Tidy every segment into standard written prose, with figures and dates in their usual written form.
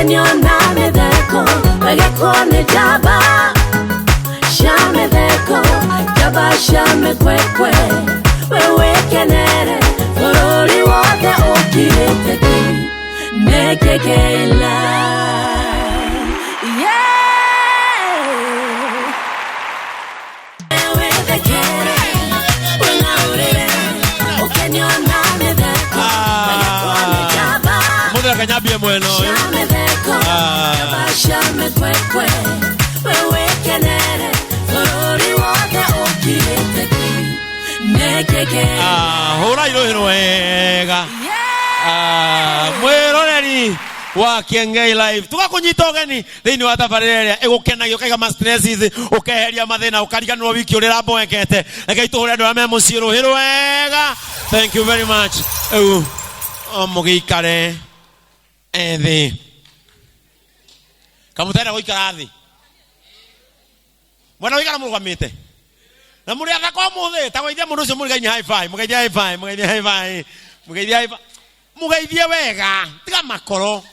Ũkenio na mĩtheko wegekwo nĩ njamba cia mĩtheko, njamba cia mĩkwekwe, we wĩkenere bũrũri wothe ũkirĩte ki nĩ Kĩengei Live. Yeah! Wĩthekere, wĩng'aũrĩre, ũkenio na mĩtheko wegekwo nĩ njamba Mũthĩ reke nyambie mwena ũyũ. cia mĩtheko, njamba cia mĩkwekwe, we wĩkenere bũrũri wothe ũkirĩte ki nĩ Kĩengei. Hũrai rũhĩ rwega. Mwĩroreri wa Kĩengei Live, tũgakũnyita ũgeni thĩinĩ wa tabarĩra ĩrĩa ĩgũkenagia, ũkaiga ma stresses, ũkeheria mathĩna, ũkariganĩrwo wiki ũrĩa ĩramboekete. Rekei tũhũre andũ arĩa me mũciĩ rũhĩ rwega. Thank you very much. Rĩu o mũgĩikare ethĩ kamũtenda gũikara thĩ, mwena gũikara mũrũgamĩte na mũrĩ athaka ũmũthĩ. Ta geithia mũndũ ũcio mũrigainie high five, mũgeithie high five, mũgeithie high five, mũgeithie high five, mũgeithie wega, tiga makoro.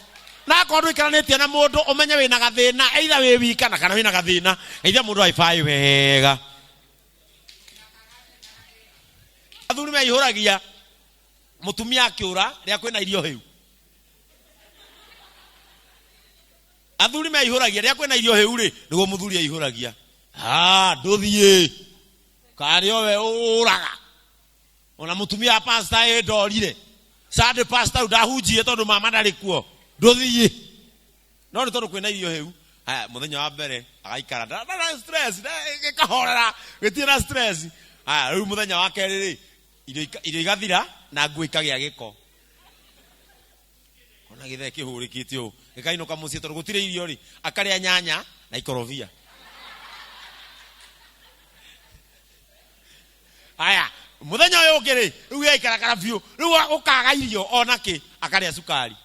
Na akorwo ndũikaranĩtie na mũndũ, ũmenye wĩna gathĩna, either wĩ wika na kana wĩna gathĩna, geithia mũndũ high five wega. Athuri meihũragia mũtumia akĩũra rĩrĩa kwĩna irio hĩu. Athuri meihũragia rĩrĩa kwĩna irio hĩu rĩ, nĩguo mũthuri aihũragia. Ndũthiĩ karĩ owe ũraga. Ona mũtumia wa pastor ĩ ndorire Sunday, pastor ndahunjie tondũ mama ndarĩ kuo, ndũthiĩ. No nĩ tondũ kwĩna irio hĩu. Haya, mũthenya wa mbere agaikara ndarĩ stress, gĩkahorera, gĩtirĩ na stress. Haya, rĩu mũthenya wa kerĩ rĩ, irio igathira na nguo ikagĩa gĩko. Ona gĩthee kĩhũrĩkĩte ũũ gĩkainũka mũciĩ tondũ gũtirĩ irio rĩ, akarĩa nyanya na ikorobia. Haya, mũthenya ũyũ ũngĩ rĩ, rĩu gĩgaikarakara biũ, rĩu ũkaga irio ona kĩ, akarĩa cukari.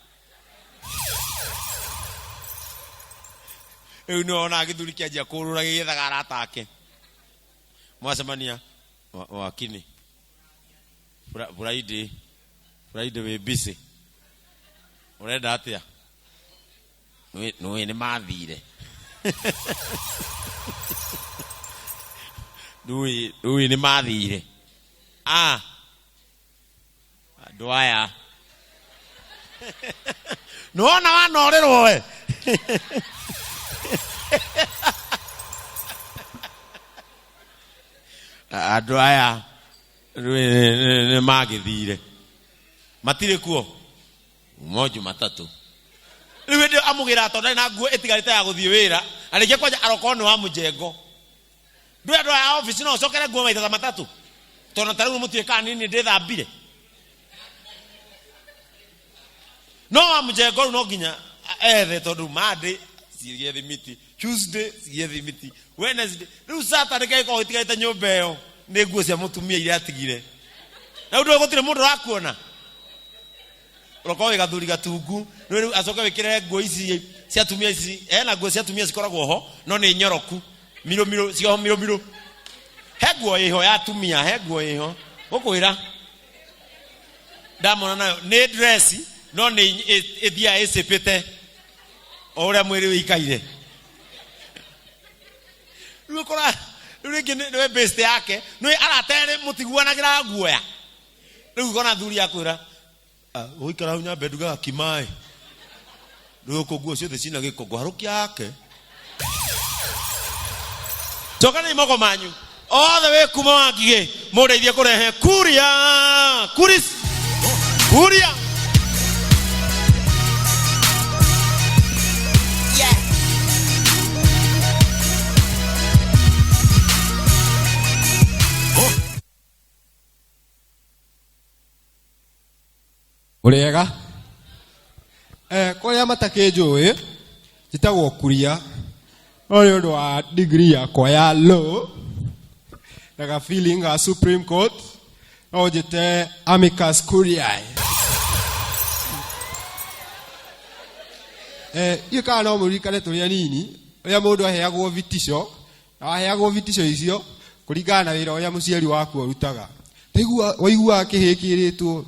Rĩu nĩ wonaga gĩthuri kĩanjia kũrũra gĩgĩethaga arata ake. Mwacemania wakini Friday, Friday wĩ busy, ũrenda atĩa? Nĩũĩ nĩ mathire, nĩũĩ nĩ mathire. Andũ aya nĩwona wanorĩrwo we. Andũ aya nĩ magĩthire, matirĩ kuo mo Jumatatũ. Rĩu hĩndĩ ĩyo amũgĩraga tondũ ndarĩ na nguo ĩtigarĩte ya gũthiĩ wĩra, na rĩngĩ kwanja arokorwo nĩ wa mũjengo. Ndũĩ andũ aya a obici no ũcokere nguo maita ta matatũ, tondũ ta rĩu mũtiĩkaga nini ndĩthambire. No wa mũjengo rĩu no nginya ethe, tondũ Monday cigĩe thimiti, Tuesday cigĩe thimiti, Wednesday, rĩu Saturday kĩgĩkorwo gĩtigarĩte nyũmba ĩyo nĩ nguo cia mũtumia iria atigire. Na rĩu ndũĩ gũtirĩ mũndũ ũrakuona, ũrokorwo wĩ gathuri gatungu. Rĩu rĩu acoke wĩkĩre nguo ici cia atumia ici. Hena nguo cia atumia cikoragwo ho no nĩ nyoroku mirũ mirũ, cioho mirũ mirũ. He nguo ĩho ya atumia, he nguo ĩho gũkwĩra ndamona nayo nĩ dress, no nĩ ĩthiaga ĩcĩpĩte o ũrĩa mwĩrĩ wĩikaire. Rĩu ũkora rĩu rĩngĩ nĩwe best yake, nĩ arata erĩ mũtiguanagĩra guoya. Rĩu ũkona thuri akwĩra, ũikara hau nyambe nduge gakima ĩ, rĩu ũkũ nguo ciothe cina gĩko ngũharũkia yake. Cokanĩi moko manyu othe wĩ kuma wa ngigĩ, mũndeithie kũrehe kuria kuris kuria. Ũrĩega kũrĩa matakĩnjũĩ, njĩtagwo Kuria, no nĩ ũndũ wa degree yakwa ya law na ga feeling ga Supreme Court, no njĩte Amicus Curiae. Ndiũĩ kana no mũririkane tũrĩ anini ũrĩa mũndũ aheagwo vitisho, na waheagwo vitisho icio kũringana na wĩra ũrĩa mũciari waku arutaga. Taigua waiguaga kĩhĩ kĩrĩtwo,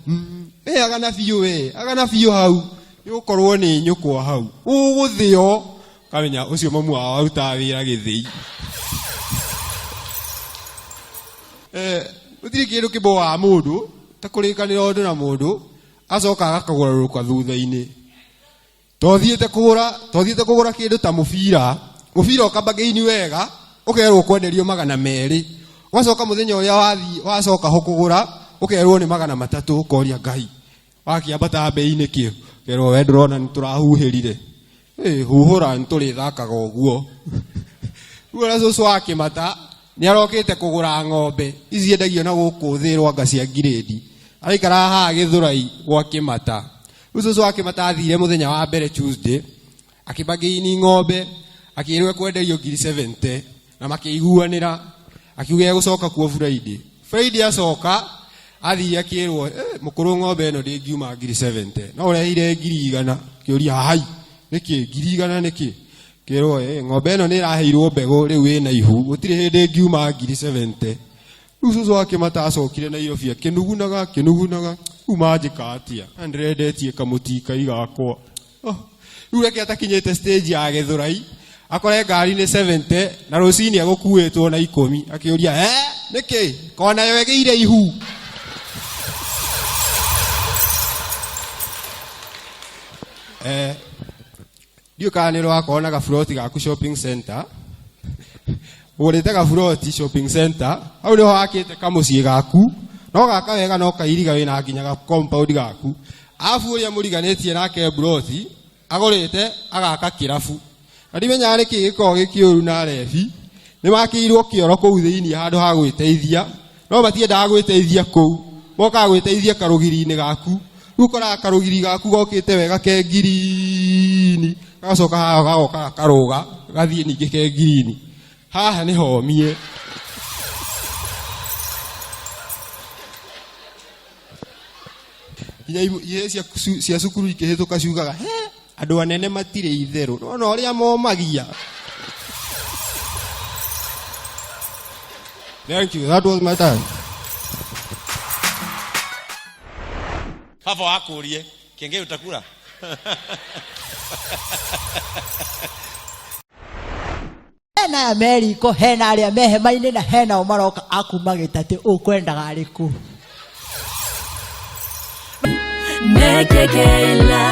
we agana biũ, we agana biũ hau. Nĩ gũkorwo nĩ nyũkwa hau. Ũgũthĩo. Kamenya ũcio mamu wao arutaga wĩra gĩthĩi. Gũtirĩ kĩndũ kĩmboaga mũndũ ta kũrĩkanĩra ũndũ na mũndũ acoka agakagũrũka thutha-inĩ. Tothiĩte kũgũra, tothiĩte kũgũra kĩndũ ta mũbira, mũbira ũkambagĩini wega, ũkerwo kwenderio 200. Ũgacoka mũthenya ũrĩa wathiĩ, wacoka ho kũgũra, ũkerwo nĩ 300, ũkoria Ngai. Wakĩambata mbei nĩkĩ? Ũkerwo we ndũrona nĩ tũrahuhĩrire. Huhũra nĩ tũrĩthakaga ũguo. Rĩu ona cũcũ wa Kĩmata nĩ arokĩte kũgũra ng'ombe ici ciendagio na gũkũ thĩ rwanga cia ngirĩndi. Araikara haha Gĩthũrai gwa Kĩmata. Rĩu cũcũ wa Kĩmata athire mũthenya wa mbere Tuesday, akĩbagĩini ng'ombe, akĩrwo ekwenderio ngiri 70 na makĩiguanĩra, akiuga egũcoka kuo Friday. Friday acoka athire akĩrwo, mũkũrũ ng'ombe ĩno ndĩngiuma ngiri 70, no ũrehire ngiri 100. Akĩũria, hai, nĩkĩ ngiri 100 nĩkĩ? Akĩrwo, ng'ombe ĩno nĩ ĩraheirwo mbegũ rĩu ĩna ihu, gũtirĩ hĩndĩ ĩngiuma ngiri 70. Rĩu cũcũ wa Kĩmata acokire Nairobi akĩnugunaga, akĩnugunaga, rĩu manjĩka atĩa? Na ndĩrendetie kamũtikai gakwa. Oh, rĩu reke atakinyĩte stage ya Gĩthũrai, akore ngari nĩ 70 na rũcinĩ egũkuĩtwo na 10. Akĩũria, nĩkĩ? Kona yo ĩgĩire ihu. Ndiũĩ kana nĩ ũrakorwo na gaburoti gaku shopping center. Ũgũrĩte gaburoti shopping center, hau nĩho wakĩte kamũciĩ gaku, no gaka wega no kairiga wĩna nginya ga compound gaku. Arabu ũrĩa mũriganĩtie nake buroti, agũrĩte agaka kĩrabu. Na ndimenyaga nĩkĩ gĩkoragwo gĩ kĩũru na arebi, nĩ makĩirwo kĩoro kũu thĩiniĩ handũ ha gwĩteithia, no matiendaga gwĩteithia kũu, mokaga gwĩteithia karũgiri-inĩ gaku. Rĩu ũkoraga karũgiri gaku gokĩte wega ke ngirini, gagacoka haha gagoka gakarũga, gathiĩ ningĩ ke ngirini. Haha nĩ homie. Nginya ihĩĩ cia cukuru ikĩhĩtũka ciugaga, he, andũ anene matirĩ itherũ, no na ũrĩa momagia. Thank you. That was my time. Baba wakũrie, kĩengei utakura. Hena aya me riko, hena arĩa me hema-inĩ na hena o maroka a kuma gĩtatĩ, ũkwendaga arĩkũ? Nekekela.